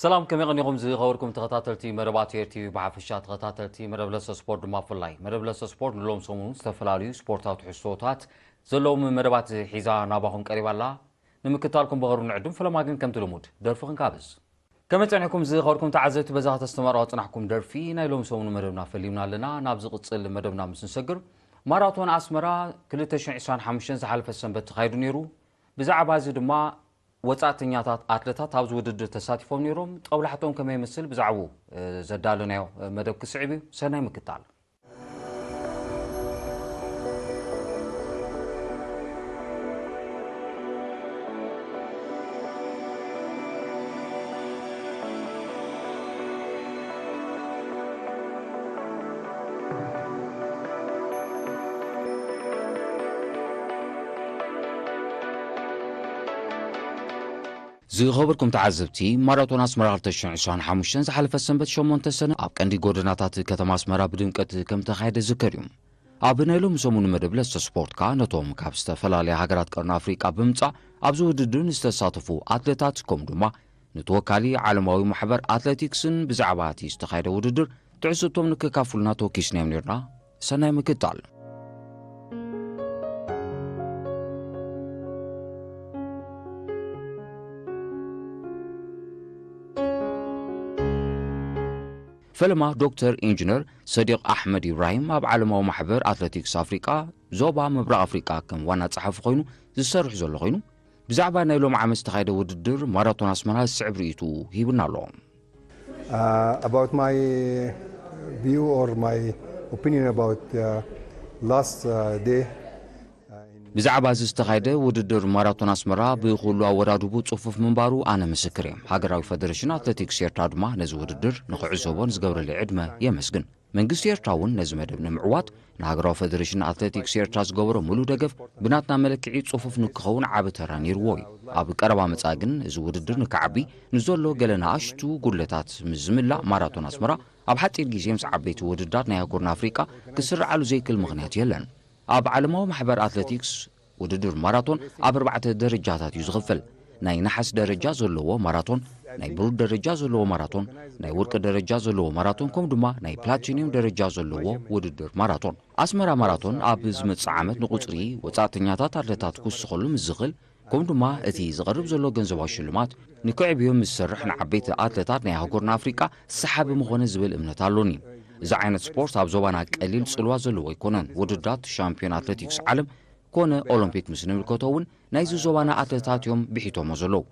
ሰላም፣ ከመይ ቀኒኹም ዝኸበርኩም ተኸታተልቲ መደባት ኤር ቲቪ፣ ብሓፈሻ ተኸታተልቲ መደብ ለሰ ስፖርት ድማ ብፍላይ። መደብ ለሰ ስፖርት ንሎም ሰሙን ዝተፈላለዩ ስፖርታዊ ትሕዝቶታት ዘለዎም መደባት ሒዛ ናባኹም ቀሪባ ኣላ። ንምክታልኩም ብቐሩ ንዕድም፣ ፈለማ ግን ከምቲ ልሙድ ደርፊ ክንጋብዝ። ከመይ ጸኒሕኩም ዝኸበርኩም ተዓዘብቲ? በዛ ከተስተማቕሩ ዝጸናሕኩም ደርፊ ናይ ሎም ሰሙን መደብና ፈሊምና ኣለና። ናብ ዝቕጽል መደብና ምስ ንሰግር፣ ማራቶን ኣስመራ ክልተ ሽሕን ዕስራን ሓሙሽተን ዝሓለፈ ሰንበት ተኻይዱ ነይሩ። ብዛዕባ እዚ ድማ ወጻእተኛታት ኣትለታት ኣብዚ ውድድር ተሳቲፎም ነይሮም። ጦብላሕቶም ከመይ ይመስል ብዛዕባኡ፣ እ፣ ዘዳለናዮ፣ እ፣ መደብ ክስዕብ እዩ። ሰናይ ምክታል። ዝኸበርኩም ተዓዘብቲ፣ ማራቶን ኣስመራ ክልተ ሽሕን ዕስራን ሓሙሽተን ዝሓለፈ ሰንበት ሸሞንተ ሰነ ኣብ ቀንዲ ጎደናታት ከተማ ኣስመራ ብድምቀት ከም ተኻየደ ዝዝከር እዩ። ኣብ ናይ ሎሚ ሰሙን መደብ ለስተ ስፖርት ከኣ ነቶም ካብ ዝተፈላለያ ሃገራት ቀርኒ ኣፍሪቃ ብምጻእ ኣብዚ ውድድር ንዝተሳተፉ ኣትለታት፣ ከምኡ ድማ ንተወካሊ ዓለማዊ ማሕበር ኣትሌቲክስን ብዛዕባ እቲ ዝተኻየደ ውድድር ትሕዝቶቶም ንከካፍሉና ተወኪስናዮም ነርና። ሰናይ ምክታል። ፈለማ ዶክተር ኢንጂነር ሰዲቕ ኣሕመድ ኢብራሂም ኣብ ዓለማዊ ማሕበር ኣትሌቲክስ ኣፍሪቃ ዞባ ምብራቕ ኣፍሪቃ ከም ዋና ጸሓፊ ኮይኑ ዝሰርሕ ዘሎ ኮይኑ፣ ብዛዕባ ናይ ሎም ዓመት ዝተኻየደ ውድድር ማራቶን ኣስመራ ዝስዕብ ርእይትኡ ሂቡና ኣሎ። Uh, about my view or my opinion about uh, last uh, day, uh, in ብዛዕባ እዚ ዝተኻየደ ውድድር ማራቶን ኣስመራ ብኹሉ ኣወዳድቡ ጽፉፍ ምንባሩ ኣነ ምስክር እየ። ሃገራዊ ፈደሬሽን ኣትሌቲክስ ኤርትራ ድማ ነዚ ውድድር ንኽዕዘቦ ንዝገብረለይ ዕድመ የመስግን። መንግስቲ ኤርትራ እውን ነዚ መደብ ንምዕዋት ንሃገራዊ ፈደሬሽን ኣትሌቲክስ ኤርትራ ዝገበሮ ምሉእ ደገፍ ብናትና መለክዒ ጽፉፍ ንክኸውን ዓቢ ተራ ነይርዎ እዩ። ኣብ ቀረባ መጻኢ ግን እዚ ውድድር ንክዓቢ ንዘሎ ገለ ንኣሽቱ ጉድለታት ምስ ዝምላእ ማራቶን ኣስመራ ኣብ ሓጺር ግዜ ምስ ዓበይቲ ውድድራት ናይ ኣህጉርና ኣፍሪቃ ክስርዓሉ ዘይክእል ምኽንያት የለን። ኣብ ዓለማዊ ማሕበር ኣትሌቲክስ ውድድር ማራቶን ኣብ ኣርባዕተ ደረጃታት እዩ ዝኽፈል። ናይ ነሓስ ደረጃ ዘለዎ ማራቶን፣ ናይ ብሩር ደረጃ ዘለዎ ማራቶን፣ ናይ ወርቂ ደረጃ ዘለዎ ማራቶን፣ ከምኡ ድማ ናይ ፕላቲኒየም ደረጃ ዘለዎ ውድድር ማራቶን። ኣስመራ ማራቶን ኣብ ዝመጽእ ዓመት ንቁጽሪ ወጻእተኛታት ኣትለታት ክውስኸሉ ምስ ዝኽእል፣ ከምኡ ድማ እቲ ዝቐርብ ዘሎ ገንዘባዊ ሽልማት ንክዕብዮ ምስ ዝሰርሕ ንዓበይቲ ኣትለታት ናይ ኣህጉርና ኣፍሪቃ ሰሓቢ ምኾነ ዝብል እምነት ኣሎኒ። እዚ ዓይነት ስፖርት ኣብ ዞባና ቀሊል ጽልዋ ዘለዎ ኣይኮነን። ውድድራት ሻምፒዮን ኣትሌቲክስ ዓለም ኮነ ኦሎምፒክ ምስ ንምልከቶ እውን ናይዚ ዞባና ኣትለታት እዮም ብሒቶሞ ዘለዉ።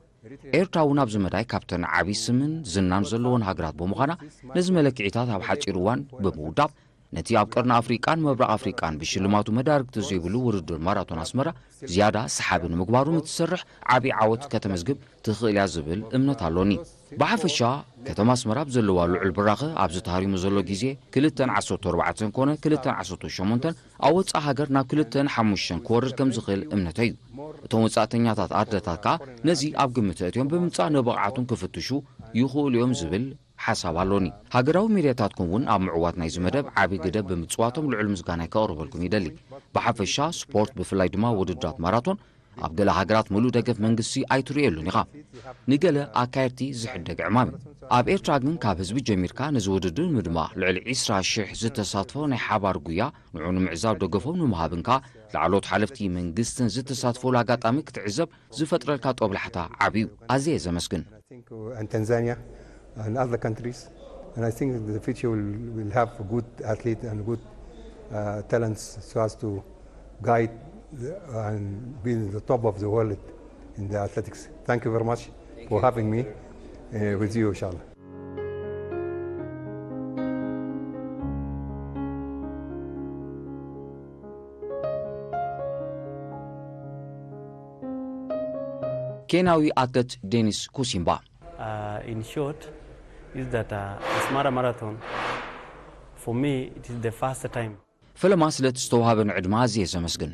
ኤርትራ እውን ኣብዚ መዳይ ካብተን ዓብዪ ስምን ዝናን ዘለወን ሃገራት ብምዃና ነዚ መለክዒታት ኣብ ሓጺር እዋን ብምውዳብ ነቲ ኣብ ቀርኒ ኣፍሪቃን ምብራቕ ኣፍሪቃን ብሽልማቱ መዳርግቲ ዘይብሉ ውድድር ማራቶን ኣስመራ ዝያዳ ሰሓቢ ንምግባሩ ምስ ትሰርሕ ዓብዪ ዓወት ከተመዝግብ ትኽእል እያ ዝብል እምነት ኣሎኒ። ብሓፈሻ ከተማ ኣስመራ ኣብ ዘለዋ ልዑል ብራኸ ኣብዚ ተሃሪሙ ዘሎ ግዜ ክልተን ዓሰርተ ኣርባዕተን ኮነ ክልተን ዓሰርተ ሸሞንተን ኣብ ወጻኢ ሃገር ናብ ክልተን ሓሙሽተን ክወርድ ከም ዝኽእል እምነተይ እዩ። እቶም ወጻእተኛታት ኣትለታት ከኣ ነዚ ኣብ ግምት ኣእትዮም ብምምጻእ ንብቕዓቶም ክፍትሹ ይኽእሉ እዮም ዝብል ሓሳብ ኣሎኒ። ሃገራዊ ሚድያታትኩም እውን ኣብ ምዕዋት ናይዚ መደብ ዓቢ ግደ ብምጽዋቶም ልዑል ምስጋናይ ከቕርበልኩም ይደሊ። ብሓፈሻ ስፖርት ብፍላይ ድማ ውድድራት ማራቶን ኣብ ገለ ሃገራት ምሉእ ደገፍ መንግስቲ ኣይትርእየሉን ኢኻ። ንገለ ኣካየድቲ ዝሕደግ ዕማም እዩ። ኣብ ኤርትራ ግን ካብ ህዝቢ ጀሚርካ ነዚ ውድድር ንምድማቕ ልዕሊ ዕስራ ሽሕ ዝተሳትፎ ናይ ሓባር ጉያ ንዑ ንምዕዛብ ደገፎም ንምሃብን ከኣ ላዕለዎት ሓለፍቲ መንግስትን ዝተሳትፈሉ ኣጋጣሚ ክትዕዘብ ዝፈጥረልካ ጦብላሕታ ዓቢ እዩ። ኣዝየ ዘመስግን። I think uh, and Tanzania and other countries, and I think the future will, will have good athletes and good uh, talents so as to guide the, and be in the top of the world in the athletics. Thank you very much for having me uh, with you, inshallah. ኬንያዊ ኣትሌት ዴኒስ ኩሲምባ። Uh, in short, is that uh, Asmara Marathon, for me, it is the first time. ፈለማ ስለቲ ዝተዋህበኒ ዕድመ ኣዝየ ዘመስግን።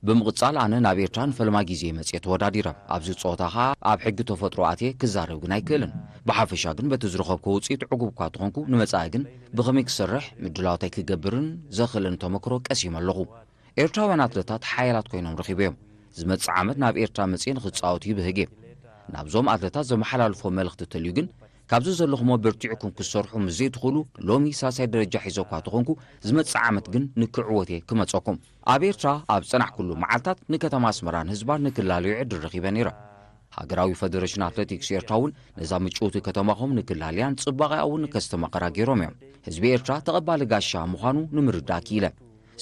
ብምቕጻል ኣነ ናብ ኤርትራ ንፈለማ ግዜ መጽየ ተወዳዲረ። ኣብዚ ጸወታ ኸኣ ኣብ ሕጊ ተፈጥሮ ኣትየ ክዛረብ ግን ኣይክእልን። ብሓፈሻ ግን በቲ ዝረኸብኩ ውጽኢት ዕጉብ እኳ ተኾንኩ፣ ንመጻኢ ግን ብኸመይ ክሰርሕ፣ ምድላዋታይ ክገብርን ዘኽእለኒ ተመክሮ ቀሲመ ኣለኹ። ኤርትራውያን ኣትለታት ሓያላት ኮይኖም ረኺበዮም። ዝመጽእ ዓመት ናብ ኤርትራ መጽየ ንኽጻወት ይብህግ እየ። ናብዞም ኣትለታት ዘመሓላልፎ መልእኽቲ ተልዩ ግን ካብዚ ዘለኹሞ በርቲዕኩም ክትሰርሑ ምስ ዘይትኽእሉ፣ ሎሚ ሳልሳይ ደረጃ ሒዘ እኳ ተኾንኩ፣ ዝመጽእ ዓመት ግን ንክዕወት እየ ክመጸኩም። ኣብ ኤርትራ ኣብ ጸናሕኩሉ መዓልታት ንከተማ ኣስመራን ህዝባን ንክላለዩ ዕድል ረኺበ ነይረ። ሃገራዊ ፈደረሽን ኣትሌቲክስ ኤርትራ እውን ነዛ ምጭውቲ ከተማኹም ንክላልያን ጽባቐኣ እውን ንከስተማቕራ ገይሮም እዮም። ህዝቢ ኤርትራ ተቐባሊ ጋሻ ምዃኑ ንምርዳእ ክኢለ።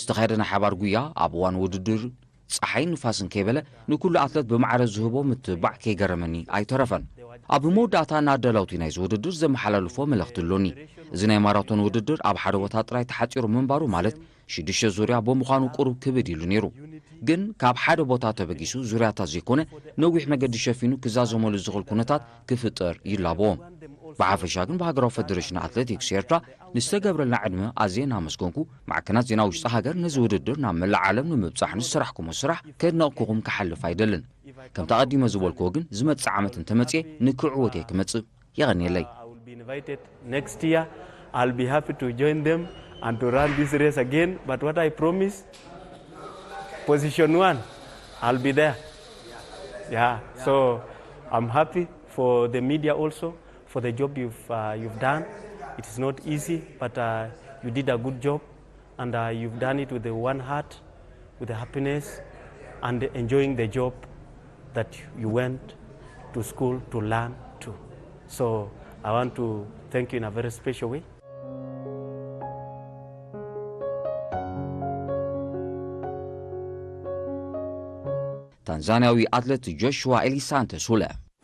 ዝተኻየደ ናይ ሓባር ጉያ ኣብ እዋን ውድድር ጸሓይን ንፋስን ከይበለ ንኩሉ ኣትለት ብማዕረ ዝህቦ ምትብባዕ ከይገረመኒ ኣይተረፈን። ኣብ መወዳእታ ንኣዳለውቲ ናይዚ ውድድር ዘመሓላልፎ መልእኽቲ ኣሎኒ። እዚ ናይ ማራቶን ውድድር ኣብ ሓደ ቦታ ጥራይ ተሓጺሩ ምንባሩ ማለት ሽዱሽተ ዙርያ ብምዃኑ ቁሩብ ክብድ ኢሉ ነይሩ። ግን ካብ ሓደ ቦታ ተበጊሱ ዙርያታት ዘይኮነ ነዊሕ መገዲ ሸፊኑ ክዛዘመሉ ዝኽእል ኩነታት ክፍጠር ይላበዎ። ብሓፈሻ ግን ብሃገራዊ ፈደረሽን ኣትሌቲክስ ኤርትራ ንዝተገብረልና ዕድመ ኣዝየ እናመስገንኩ፣ ማዕከናት ዜና ውሽጢ ሃገር ነዚ ውድድር ናብ መላእ ዓለም ንምብጻሕ ንዝሰራሕኩሞ ስራሕ ከድነቕኩኹም ክሓልፍ ኣይደልን። ከምቲ ኣቐዲመ ዝበልክዎ ግን ዝመጽእ ዓመት እንተመጽኤ ንክዕወት እየ ክመጽእ። የቐንየለይ። I will be invited next year. I'll be happy to join them and to run this race again. But what I promise, position one, I'll be there. Yeah. So I'm happy for the media also for the job you've uh, you've done. It is not easy, but uh, you did a good job, and uh, you've done it with the one heart, with the happiness, and enjoying the job that you went to school to learn to. So I want to thank you in a very special way. ታንዛንያዊ ኣትለት ጆሽዋ ኤሊሳንተ ሱለ።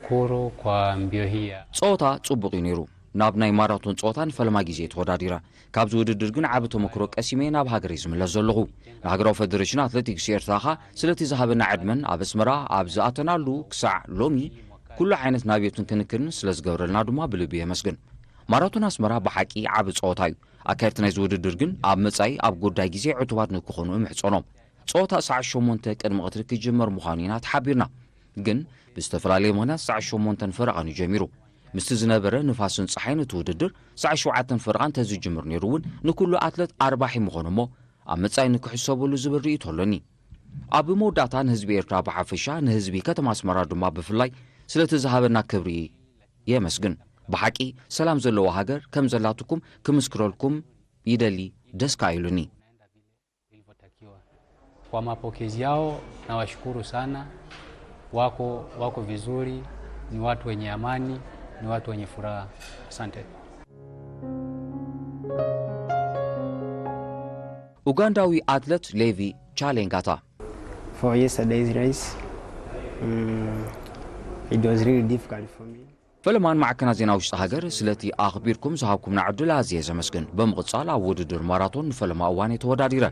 Kuru kwa mbio hii ya ጸወታ ጽቡቕ እዩ ነይሩ። ናብ ናይ ማራቶን ጸወታ ንፈለማ ግዜ ተወዳዲረ። ካብዚ ውድድር ግን ዓቢ ተመክሮ ቀሲመ ናብ ሃገረይ ዝምለስ ዘለኹ። ንሃገራዊ ፈደረሽን ኣትሌቲክስ ኤርትራ ኸኣ ስለቲ ዝሃበና ዕድመን ኣብ ኣስመራ ኣብ ዝኣተናሉ ክሳዕ ሎሚ ኩሉ ዓይነት ናብዮትን ክንክንን ስለ ዝገብረልና ድማ ብልቢ የመስግን። ማራቶን ኣስመራ ብሓቂ ዓቢ ጸወታ እዩ። ኣካየድቲ ናይዚ ውድድር ግን ኣብ መጻኢ ኣብ ጉዳይ ግዜ ዕቱባት ንክኾኑ እምሕጸኖም። ጸወታ ሰዓት ሸሞንተ ቅድሚ ቀትሪ ክጅመር ምዃኑ ኢና ተሓቢርና። ግን ብዝተፈላለየ ምኽንያት ሰዓት ሸሞንተን ፈረቓን እዩ ጀሚሩ። ምስቲ ዝነበረ ንፋስን ጸሓይን እቲ ውድድር ሰዓት ሸውዓተን ፈረቓ እንተዝጅምር ነይሩ እውን ንኩሉ ኣትለት ኣርባሒ ምኾነ እሞ ኣብ መጻኢ ንክሕሰበሉ ዝብል ርእይቶ ኣሎኒ። ኣብ መወዳእታ ንህዝቢ ኤርትራ ብሓፈሻ ንህዝቢ ከተማ ኣስመራ ድማ ብፍላይ ስለቲ ዝሃበና ክብሪ የመስግን። ብሓቂ ሰላም ዘለዋ ሃገር ከም ዘላትኩም ክምስክረልኩም ይደሊ፣ ደስ ከኣ ኢሉኒ። Kwa mapokezi yao nawashukuru sana, wako wako vizuri, ni watu wenye amani, ni watu wenye furaha. Asante. ኡጋንዳዊ ኣትለት ሌቪ ቻሌንጋታ። For yesterday's race, um, it was really difficult for me. ፈለማን ማዕከናት ዜና ውሽጢ ሃገር ስለቲ ኣኽቢርኩም ዝሃብኩምና ዕድል ኣዝየ ዘመስግን። ብምቕጻል ኣብ ውድድር ማራቶን ንፈለማ እዋን እየ ተወዳዲረ።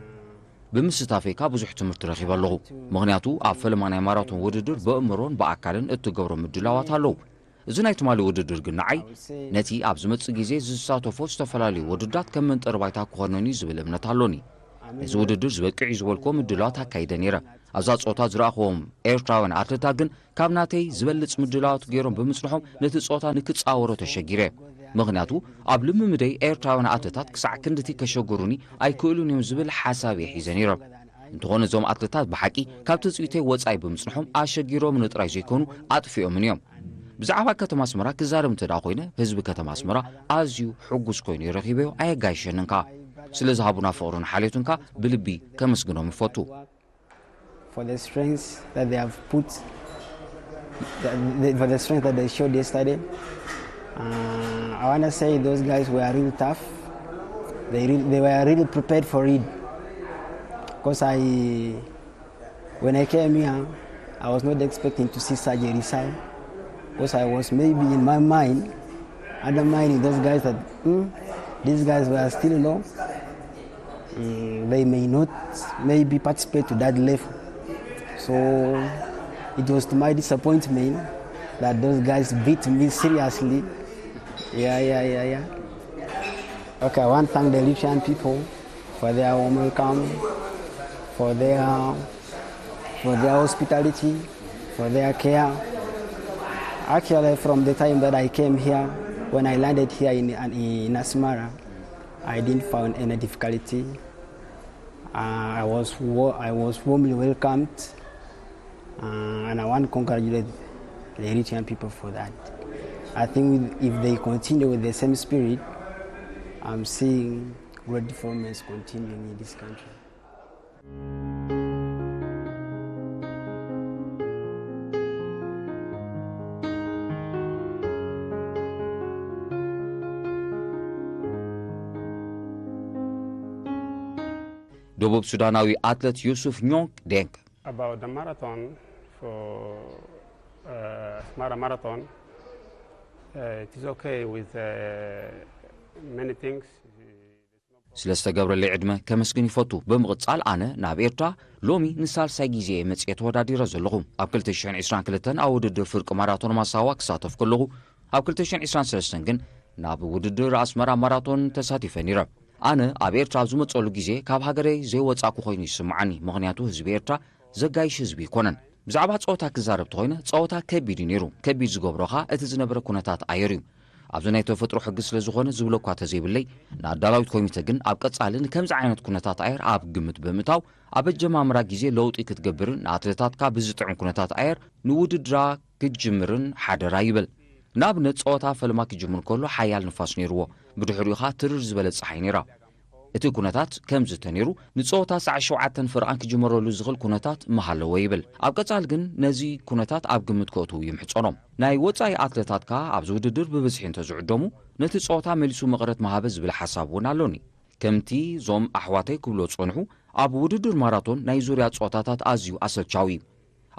ብምስታፈይ ከኣ ብዙሕ ትምህርቲ ረኺበ ኣለኹ። ምኽንያቱ ኣብ ፈለማ ናይ ማራቶን ውድድር ብእምሮን ብኣካልን እትገብሮ ምድላዋት ኣለዉ። እዚ ናይ ትማሊ ውድድር ግን ንዓይ ነቲ ኣብ ዝመጽእ ግዜ ዝሳተፎ ዝተፈላለዩ ውድድራት ከም መንጠሪ ባይታ ክኾነኒ ዝብል እምነት ኣሎኒ። ነዚ ውድድር ዝበቅዕ እዩ ዝበልክዎ ምድላዋት ኣካይደ ነይረ። ኣብዛ ጸወታ ዝረኣኽዎም ኤርትራውያን ኣትለታት ግን ካብ ናተይ ዝበልጽ ምድላዋት ገይሮም ብምጽንሖም ነቲ ጸወታ ንክጻወሮ ተሸጊረ። ምኽንያቱ ኣብ ልምምደይ ኤርትራውያን ኣትለታት ክሳዕ ክንድቲ ከሸግሩኒ ኣይክእሉን እዮም ዝብል ሓሳብ እየ ሒዘ ነይረ። እንተኾነ እዞም ኣትለታት ብሓቂ ካብ ትጽቢተይ ወጻኢ ብምጽንሖም ኣሸጊሮምኒ ጥራይ ዘይኮኑ ኣጥፊኦምኒ እዮም። ብዛዕባ ከተማ ኣስመራ ክዛረብ እንተ ደኣ ኮይነ ህዝቢ ከተማ ኣስመራ ኣዝዩ ሕጉስ ኮይኑ እዩ ረኺበዮ ኣየጋይሸንን ከኣ። ስለ ዝሃቡና ፍቕርን ሓልዮትን ከኣ ብልቢ ከመስግኖም እፈቱ። For the strength that they have put, the, the, for the strength that they showed yesterday. Uh, I want to say those guys were really tough. They, really, they were really prepared for it. Because I, when I came here, I was not expecting to see such a result. Because I was maybe in my mind undermining those guys that hmm, these guys were still low. Mm, they may not maybe participate to that level. So it was to my disappointment that those guys beat me seriously. Yeah, yeah, yeah, yeah. Okay, I want to thank the Libyan people for their warm welcome, for their for their hospitality, for their care. Actually, from the time that I came here, when I landed here in, in Asmara, I didn't find any difficulty. Uh, I was wa- I was warmly welcomed, uh, and I want to congratulate the Eritrean people for that. I think if they continue with the same spirit, I'm seeing great developments continuing in this country. ደቡብ ሱዳናዊ ኣትለት ዩሱፍ ኞንግ ዴንግ About the marathon for uh, Asmara Marathon, uh, it is okay with uh, many things. ስለ ዝተገብረለይ ዕድመ ከመስግን ይፈቱ። ብምቕጻል ኣነ ናብ ኤርትራ ሎሚ ንሳልሳይ ግዜ እየ መጽየ ተወዳዲረ ዘለኹ። ኣብ ክልተ ሽሕን ዕስራን ክልተን ኣብ ውድድር ፍርቂ ማራቶን ማሳዋ ክሳተፍ ከለኹ ኣብ ክልተ ሽሕን ዕስራን ሰለስተን ግን ናብ ውድድር ኣስመራ ማራቶን ተሳቲፈ ነይረ። ኣነ ኣብ ኤርትራ ኣብ ዝመጸሉ ግዜ ካብ ሃገረይ ዘይወጻእኩ ኮይኑ ይስምዓኒ፣ ምኽንያቱ ህዝቢ ኤርትራ ዘጋይሽ ህዝቢ ኣይኮነን። ብዛዕባ ጸወታ ክዛረብ ተኾይነ ጸወታ ከቢድ እዩ ነይሩ። ከቢድ ዝገብሮ ኸኣ እቲ ዝነበረ ኩነታት ኣየር እዩ። ኣብዚ ናይ ተፈጥሮ ሕጊ ስለ ዝኾነ ዝብሎ እኳ ተዘይብለይ፣ ንኣዳላዊት ኮሚተ ግን ኣብ ቀጻሊ ንከምዚ ዓይነት ኩነታት ኣየር ኣብ ግምት ብምእታው ኣብ ኣጀማምራ ግዜ ለውጢ ክትገብርን ንኣትለታትካ ብዝጥዕም ኩነታት ኣየር ንውድድራ ክትጅምርን ሓደራ ይብል። ንኣብነት ጸወታ ፈልማ ክጅምር ከሎ ሓያል ንፋስ ነይርዎ፣ ብድሕሪኡ ኸኣ ትርር ዝበለት ጸሓይ ነይራ። እቲ ኩነታት ከምዚ ተነይሩ ንጸወታ ሰዓት ሸውዓተን ፍርቓን ክጅመረሉ ዝኽእል ኩነታት ምሃለዎ ይብል። ኣብ ቀጻሊ ግን ነዚ ኩነታት ኣብ ግምት ከእትዉ ይምሕጸኖም። ናይ ወጻኢ ኣትለታት ከኣ ኣብዚ ውድድር ብብዝሒ እንተዝዕደሙ ነቲ ጸወታ መሊሱ መቐረት ምሃበ ዝብል ሓሳብ እውን ኣሎኒ። ከምቲ እዞም ኣሕዋተይ ክብልዎ ዝጸንሑ ኣብ ውድድር ማራቶን ናይ ዙርያ ጸወታታት ኣዝዩ ኣሰልቻዊ እዩ።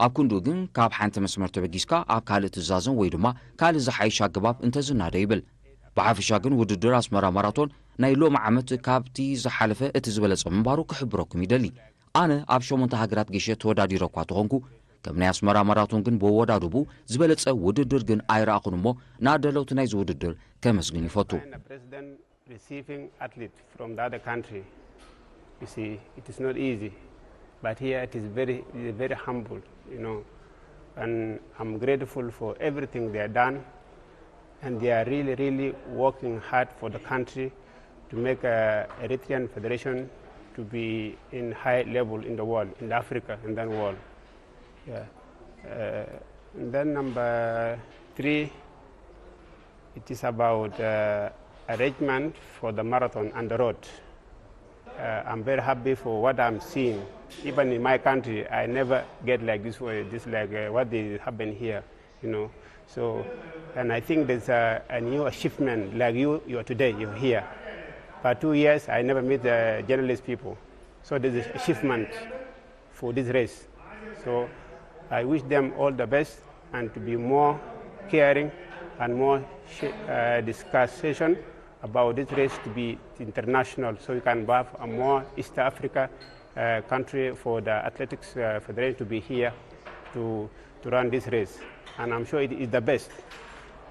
ኣብ ክንድኡ ግን ካብ ሓንቲ መስመር ተበጊስካ ኣብ ካልእ ትዛዘም ወይ ድማ ካልእ ዝሓይሽ ኣገባብ እንተዝናደ ይብል። ብሓፈሻ ግን ውድድር ኣስመራ ማራቶን ናይ ሎሚ ዓመት ካብቲ ዝሓለፈ እቲ ዝበለጸ ምንባሩ ክሕብረኩም ይደሊ። ኣነ ኣብ ሸሞንተ ሃገራት ገይሸ ተወዳዲረ እኳ ተኾንኩ ከም ናይ ኣስመራ ማራቶን ግን ብወዳድቡ ዝበለጸ ውድድር ግን ኣይረኣኹን እሞ ንኣዳለውቲ ናይዚ ውድድር ከመስግን ይፈቱ። Receiving athlete from the other country, you see, it is not easy. But here it is very, very humble, you know. And I'm grateful for everything they are done. And they are really, really working hard for the country to make uh, Eritrean Federation to be in high level in the world, in Africa and then world. Yeah. Uh, and then number three, it is about uh, arrangement for the marathon and the road. Uh, I'm very happy for what I'm seeing. Even in my country, I never get like this way, this like uh, what is happening here, you know. So, and I think there's a, a new achievement. Like you, you are today, you're here. For two years, I never meet the journalist people. So there's an achievement for this race. So I wish them all the best and to be more caring and more uh, discussion about this race to be international, so we can have a more East Africa uh, country for the athletics uh, federation to be here to, to run this race. And I'm sure it is the best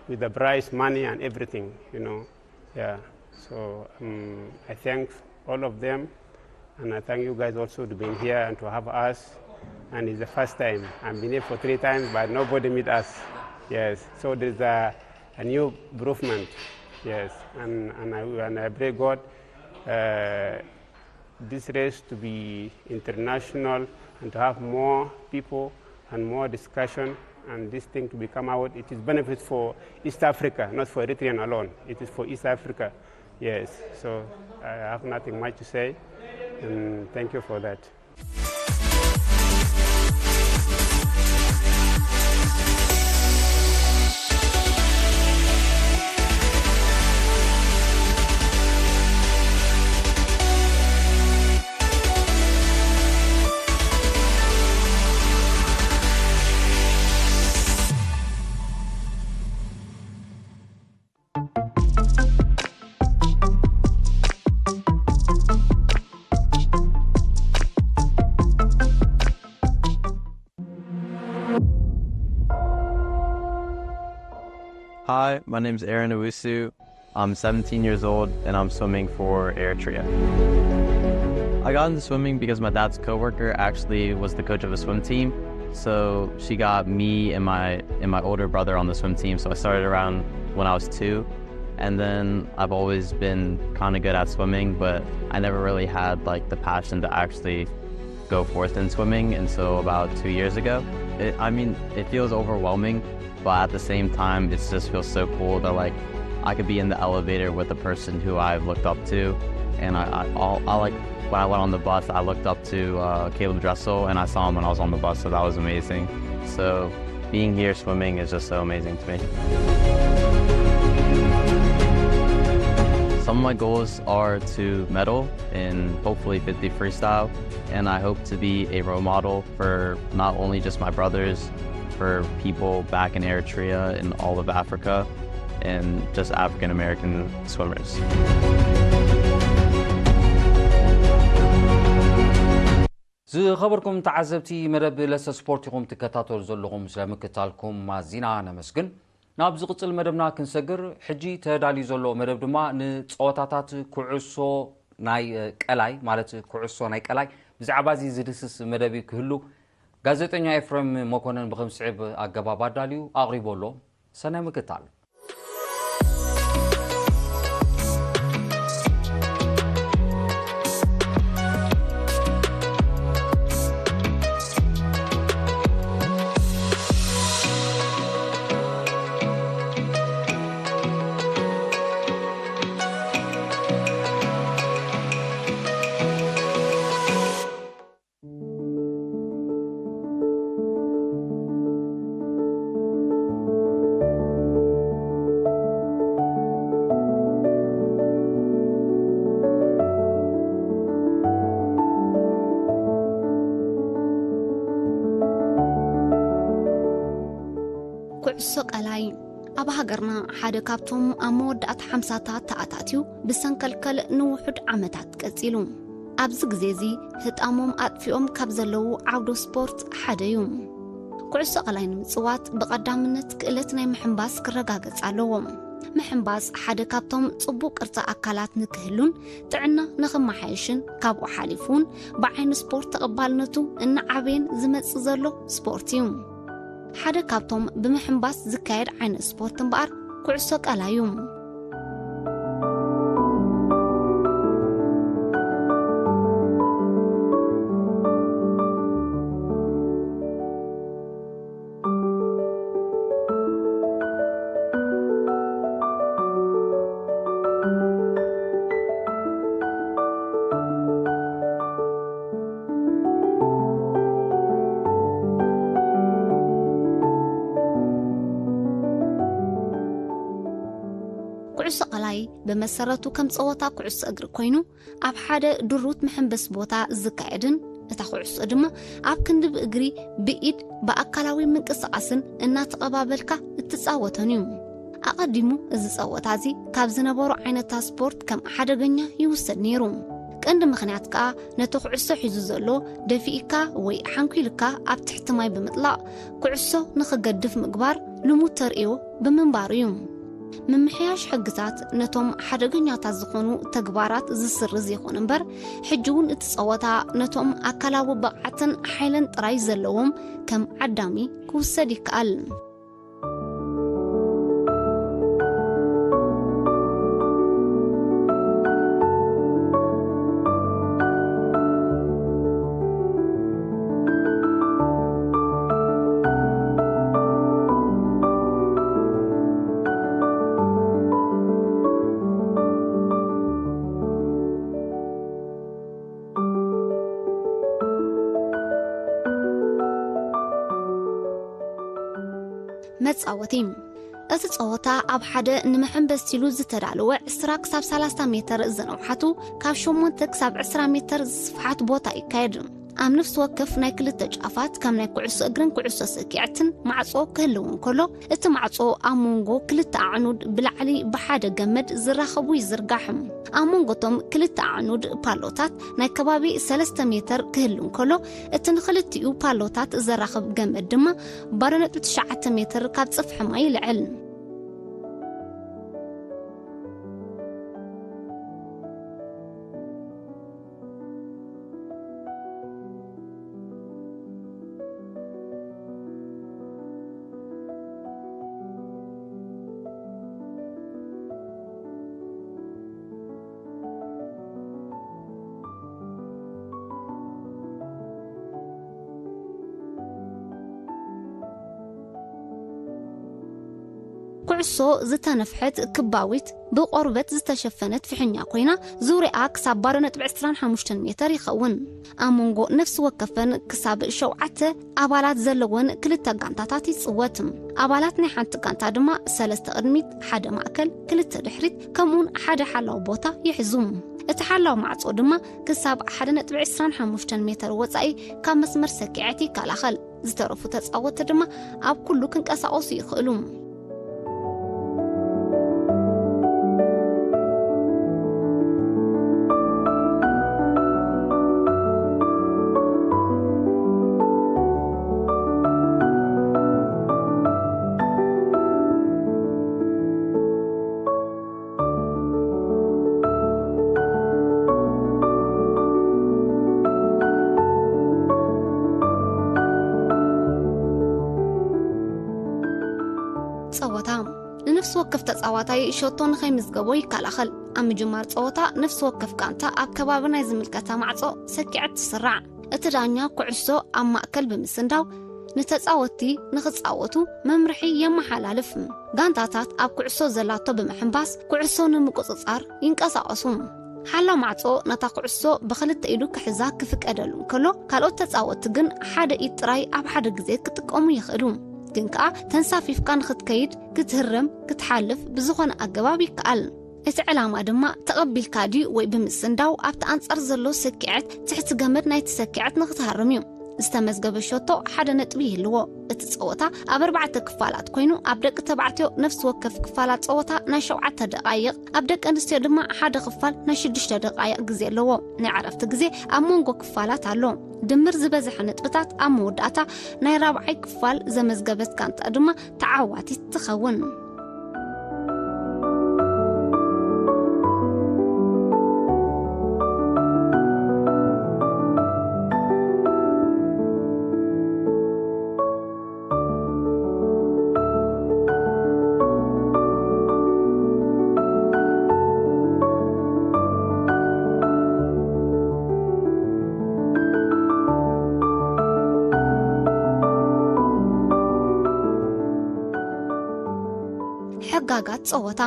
with the prize money and everything, you know. Yeah. So um, I thank all of them, and I thank you guys also to being here and to have us. And it's the first time. I've been here for three times, but nobody meet us. Yes. So there's a, a new improvement. Yes. And and I, and I pray God uh, this race to be international and to have more people and more discussion and this thing to become out. It is benefit for East Africa, not for Eritrean alone. It is for East Africa. Yes. So I have nothing much to say, and thank you for that. Hi, my name is Aaron Owusu. I'm seventeen years old and I'm swimming for Eritrea. I got into swimming because my dad's coworker actually was the coach of a swim team. So she got me and my and my older brother on the swim team. So I started around when I was two. And then I've always been kind of good at swimming, but I never really had like the passion to actually go forth in swimming. And so about two years ago, it, I mean, it feels overwhelming, but at the same time, it just feels so cool that, like, I could be in the elevator with a person who I've looked up to. And I, I, I'll, I like, when I went on the bus, I looked up to uh, Caleb Dressel and I saw him when I was on the bus. So that was amazing. So being here swimming is just so amazing to me. Some of my goals are to medal in hopefully fifty freestyle, and I hope to be a role model for not only just my brothers, for people back in Eritrea and all of Africa, and just African American swimmers. ዝኸበርኩም ተዓዘብቲ መደብ ለሰ ስፖርት ኢኹም ትከታተሉ ዘለኹም። ስለ ምክታልኩም ማዚና ነመስግን። ናብ ዝቕጽል መደብና ክንሰግር ሕጂ ተዳልዩ ዘሎ መደብ ድማ ንጸወታታት ኩዕሶ ናይ ቀላይ ማለት ኩዕሶ ናይ ቀላይ ብዛዕባ እዚ ዝድስስ መደብ እዩ ክህሉ። ጋዜጠኛ ኤፍሬም መኮነን ብከምስዕብ ኣገባብ ኣዳልዩ ኣቕሪቦ ኣሎ። ሰናይ ምክታል። ኩዕሶ ቀላይ ኣብ ሃገርና ሓደ ካብቶም ኣብ መወዳእታ ሓምሳታት ተኣታትዩ ብሰንከልከል ንውሑድ ዓመታት ቀጺሉ። ኣብዚ ግዜ እዚ ህጣሞም ኣጥፊኦም ካብ ዘለዉ ዓውዶ ስፖርት ሓደ እዩ። ኩዕሶ ቀላይ ንምጽዋት ብቐዳምነት ክእለት ናይ ምሕንባስ ክረጋገጽ ኣለዎ። ምሕንባስ ሓደ ካብቶም ጽቡቕ ቅርጺ ኣካላት ንክህሉን ጥዕና ንኽመሓየሽን ካብኡ ሓሊፉ እውን ብዓይኒ ስፖርት ተቐባልነቱ እናዓበየን ዝመጽእ ዘሎ ስፖርት እዩ። ሓደ ካብቶም ብምሕንባስ ዝካየድ ዓይነት ስፖርት እምበኣር ኩዕሶ ቀላይ እዩ። ኩዕሶ ቀላይ ብመሰረቱ ከም ጸወታ ኩዕሶ እግሪ ኮይኑ ኣብ ሓደ ድሩት መሐንበሲ ቦታ ዝካየድን እታ ኩዕሶ ድማ ኣብ ክንዲ ብእግሪ ብኢድ ብኣካላዊ ምንቅስቓስን እናተቐባበልካ እትጻወቶን እዩ። ኣቐዲሙ እዚ ጸወታ እዚ ካብ ዝነበሩ ዓይነታት ስፖርት ከም ሓደገኛ ይውሰድ ነይሩ። ቀንዲ ምኽንያት ከኣ ነቲ ኩዕሶ ሒዙ ዘሎ ደፊእካ ወይ ሓንኲልካ ኣብ ትሕቲ ማይ ብምጥላቕ ኩዕሶ ንኽገድፍ ምግባር ልሙድ ተርእዮ ብምንባሩ እዩ። ምምሕያሽ ሕግታት ነቶም ሓደገኛታት ዝኾኑ ተግባራት ዝስርዝ ይኹን እምበር ሕጂ እውን እቲ ጸወታ ነቶም ኣካላዊ ብቕዓትን ሓይልን ጥራይ ዘለዎም ከም ዓዳሚ ክውሰድ ይከኣል። መጻወቲ። እቲ ጸወታ ኣብ ሓደ ንመሐንበስቲ ኢሉ ዝተዳለወ ዕስራ ክሳብ ሰላሳ ሜተር ዝነውሓቱ ካብ ሸሞንተ ክሳብ ዕስራ ሜተር ዝስፍሓት ቦታ ይካየድ። ኣብ ነፍሲ ወከፍ ናይ ክልተ ጫፋት ከም ናይ ኩዕሶ እግርን ኩዕሶ ስኪዐትን ማዕጾ ክህልው እንከሎ እቲ ማዕጾ ኣብ መንጎ ክልተ ኣዕኑድ ብላዕሊ ብሓደ ገመድ ዝራኸቡ ይዝርጋሕ። ኣብ መንጎ እቶም ክልተ ኣዕኑድ ፓሎታት ናይ ከባቢ ሰለስተ ሜተር ክህሉ እንከሎ እቲ ንኽልቲኡ ፓሎታት ዘራኽብ ገመድ ድማ ባዶ ነጥቢ ትሽዓተ ሜትር ካብ ጽፍሒ ማይ ይልዕል። ኩዕሶ ዝተነፍሐት ክባዊት ብቆርበት ዝተሸፈነት ፍሕኛ ኮይና፣ ዙርያኣ ክሳብ ባዶ ነጥቢ ዕስራን ሓሙሽተን ሜተር ይኸውን። ኣብ መንጎ ነፍሲ ወከፈን ክሳብ ሸውዓተ ኣባላት ዘለወን ክልተ ጋንታታት ይጽወት። ኣባላት ናይ ሓንቲ ጋንታ ድማ ሰለስተ ቅድሚት፣ ሓደ ማእከል፣ ክልተ ድሕሪት፣ ከምኡውን ሓደ ሓላው ቦታ ይሕዙ። እቲ ሓላው ማዕጾ ድማ ክሳብ ሓደ ነጥቢ ዕስራን ሓሙሽተን ሜተር ወጻኢ ካብ መስመር ሰኪዐት ይከላኸል። ዝተረፉ ተጻወትቲ ድማ ኣብ ኩሉ ክንቀሳቐሱ ይኽእሉ። ጸወታ። ንነፍሲ ወከፍ ተጻዋታይ ሸቶ ንኸይምዝገቦ ይከላኸል። ኣብ ምጅማር ጸወታ፣ ነፍሲ ወከፍ ጋንታ ኣብ ከባቢ ናይ ዝምልከታ ማዕጾ ሰኪዐት ትስራዕ። እቲ ዳኛ ኩዕሶ ኣብ ማእከል ብምስንዳው፣ ንተጻወትቲ ንኽጻወቱ መምርሒ የመሓላልፍ። ጋንታታት ኣብ ኩዕሶ ዘላቶ ብምሕንባስ፣ ኩዕሶ ንምቁጽጻር ይንቀሳቐሱ። ሓላው ማዕጾ ነታ ኩዕሶ ብኽልተ ኢዱ ክሕዛ ክፍቀደሉ እንከሎ፣ ካልኦት ተጻወትቲ ግን ሓደ ኢድ ጥራይ ኣብ ሓደ ግዜ ክጥቀሙ ይኽእሉ። ግን ከኣ ተንሳፊፍካ ንኽትከይድ፣ ክትህረም፣ ክትሓልፍ ብዝኾነ ኣገባብ ይከኣል። እቲ ዕላማ ድማ ተቐቢልካ ድዩ ወይ ብምስንዳው ኣብቲ ኣንጻር ዘሎ ሰኪዐት ትሕቲ ገመድ ናይቲ ሰኪዐት ንኽትሃርም እዩ። ዝተመዝገበ ሸቶ ሓደ ነጥቢ ይህልዎ። እቲ ጸወታ ኣብ ኣርባዕተ ክፋላት ኮይኑ፣ ኣብ ደቂ ተባዕትዮ ነፍሲ ወከፍ ክፋላት ጸወታ ናይ ሸውዓተ ደቓይቕ፣ ኣብ ደቂ ኣንስትዮ ድማ ሓደ ክፋል ናይ ሽዱሽተ ደቓይቕ ግዜ ኣለዎ። ናይ ዕረፍቲ ግዜ ኣብ መንጎ ክፋላት ኣሎ። ድምር ዝበዝሐ ነጥብታት ኣብ መወዳእታ ናይ ራብዓይ ክፋል ዘመዝገበት ጋንታ ድማ ተዓዋቲት ትኸውን። ሕጋጋት ጸወታ።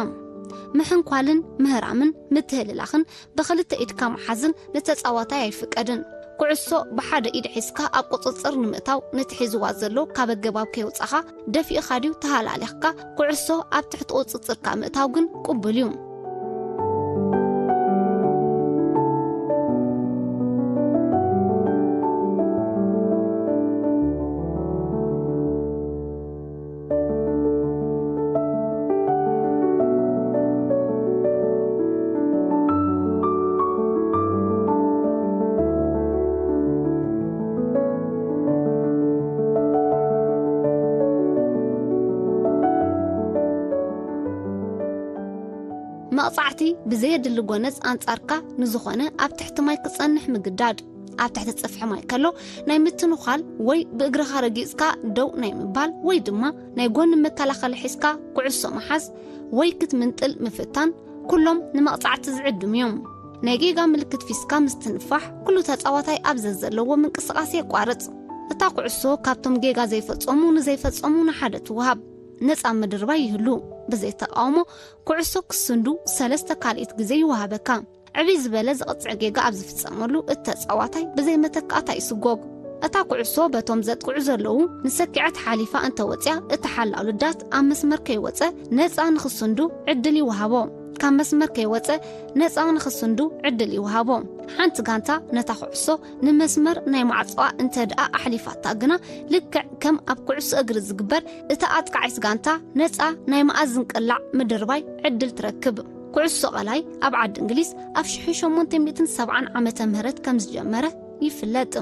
ምሕንኳልን ምህራምን ምትህልላኽን ብኽልተ ኢድካ ምሓዝን ንተጻዋታይ ኣይፍቀድን። ኩዕሶ ብሓደ ኢድ ሒዝካ ኣብ ቁጽጽር ንምእታው፣ ነቲ ሒዝዋ ዘሎ ካብ ኣገባብ ከይወጻኻ ደፊእኻ ድዩ ተሃላሊኽካ ኩዕሶ ኣብ ትሕቲ ቁጽጽርካ ምእታው ግን ቅቡል እዩ። መቕጻዕቲ ብዘየድሊ ጎነጽ ኣንጻርካ ንዝኾነ ኣብ ትሕቲ ማይ ክጸንሕ ምግዳድ። ኣብ ትሕቲ ጽፍሒ ማይ ከሎ ናይ ምትንዃል ወይ ብእግርኻ ረጊጽካ ደው ናይ ምባል ወይ ድማ ናይ ጎኒ መከላኸሊ ሒዝካ ኩዕሶ ምሓዝ ወይ ክትምንጥል ምፍታን ኩሎም ንመቕጻዕቲ ዝዕድሙ እዮም። ናይ ጌጋ ምልክት ፊስካ ምስትንፋሕ ኩሉ ተጻዋታይ ኣብ ዘዘለዎ ምንቅስቓስ የቋርጽ። እታ ኩዕሶ ካብቶም ጌጋ ዘይፈጸሙ ንዘይፈጸሙ ንሓደ ትወሃብ። ነጻ ምድርባይ ይህሉ። ብዘይ ተቃውሞ ኩዕሶ ክስንዱ ሰለስተ ካልኢት ግዜ ይወሃበካ። ዕብይ ዝበለ ዝቕጽዕ ጌጋ ኣብ ዝፍጸመሉ፣ እቲ ተጻዋታይ ብዘይ መተካእታ ይስጎግ። እታ ኩዕሶ በቶም ዘጥቅዑ ዘለዉ ንሰኪዐት ሓሊፋ እንተወጽያ፣ እቲ ሓላው ልዳት ኣብ መስመር ከይወጸ ነጻ ንኽስንዱ ዕድል ይወሃቦ። ካብ መስመር ከይወጸ ነጻ ንኽስንዱ ዕድል ይወሃቦ። ሓንቲ ጋንታ ነታ ኩዕሶ ንመስመር ናይ ማዕጾኣ እንተ ደኣ ኣሕሊፋታ ግና፣ ልክዕ ከም ኣብ ኩዕሶ እግሪ ዝግበር፣ እታ ኣጥቃዒት ጋንታ ነጻ ናይ መኣዝን ቅላዕ ምድርባይ ዕድል ትረክብ። ኩዕሶ ቀላይ ኣብ ዓዲ እንግሊዝ ኣብ ሽሕን ሸሞንተ ሚእትን ሰብዓን ዓመተ ምህረት ከም ዝጀመረ ይፍለጥ።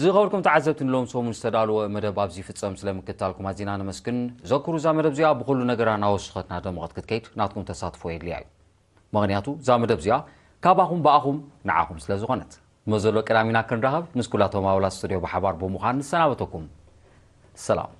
ዝኸበርኩም ተዓዘብቲ፣ ንሎም ሰሙን ዝተዳለወ መደብ ኣብዚ ፍጸም። ስለምክትታልኩም ኣዚና ነመስግን። ዘክሩ፣ እዛ መደብ እዚኣ ብኹሉ ነገራ እናወሰኸት እናደመቐት ክትከይድ ናትኩም ተሳትፎ የድልያ እዩ። ምኽንያቱ እዛ መደብ እዚኣ ካባኹም ብኣኹም ንዓኹም ስለ ዝኾነት። መዘሎ ቀዳሚና ክንራኸብ ምስ ኩላቶም ኣባላት ስቱድዮ ብሓባር ብምዃን ንሰናበተኩም። ሰላም።